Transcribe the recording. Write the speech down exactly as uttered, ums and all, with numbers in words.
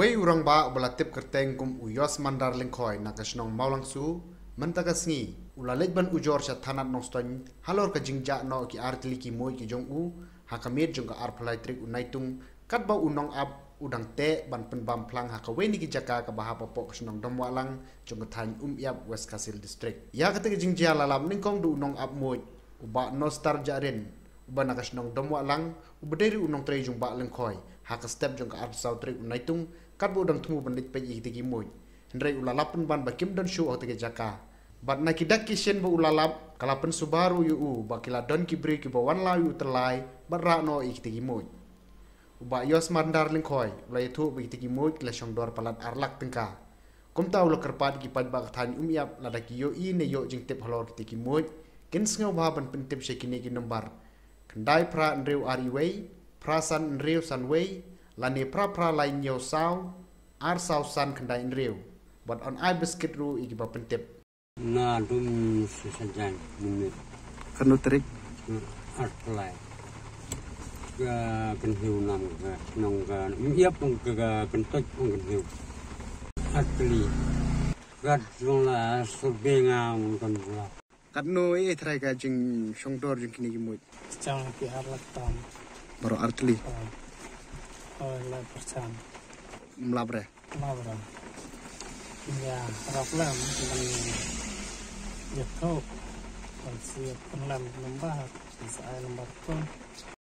Wei u rangbah uba la tip kyrteng kum u Yosmandar Lyngkhoi na ka shnong Mawlangsu, mynta ka sngi u la leit ban ujor sha thanat Nongstoiñ halor ka jingjah noh ki artylli ki muid ki jong u ha ka miet jong ka arphew lai tarik u Naitung, katba u nongap u dang teh ban pynbam phlang ha kawei na ki jaka kaba hap hapoh ka shnong Domwahlang jong ka thaiñ Umïap, West Khasi Hills District. Ïa kata ka jingjia la lap nyngkong da u nongap muid u Bah Nostar Jahrin, uba na ka shnong Domwahlang, uba dei ruh u nongtrei jong Bah Lyngkhoi ha ka step jong ka arphew saw tarik u Naitung, katba u dang thmu ban leit peit ïa kita ki muid. Hynrei u la lap pynban ba kim don shuh ha kata ka jaka. Bad na ki dak ki shin ba u la lap, ka la pynsuba ruh ïa u ba ki la don ki briew kiba wan law ïa u tyllai bad rah noh ïa kita ki muid. U Bah Yosmandar Lyngkhoi u la ïathuh ba kita ki muid ki la shongdor palat ar lak tyngka. Kumta u la kyrpad ïa ki paidbah ka thaiñ Umïap, lada ki ïohi ne ïoh jingtip halor kita ki muid, kin sngewbha ban pyntip sha kine ki nombar: khyndai phra hynriew ar wei, phra san hynriew san wei, lane phra phra lai hynñiew saw, ar saw san khyndai hynriew. Bad yn ai biskit ruh ïa kiba pyntip. Na dum sa sajan minit. Katno tarik? Ar lai. Ka kynhiu nam ka nong ka Umïap, nong ka, ka kyntoit nong kynhiu. Artylli. Gat nong la surbe nga nong kan bula. Katno eh trai ka jingshongdor jong kine ki muid? Chang ki ar lak tam. Baroh artylli. Oh. Oh, la perchan. Mlap re. Mlap re. Ya, rap lem, lem. Ya, tau. Kan siap pun lem, lem bahar. Bisa ai lem bahar pun.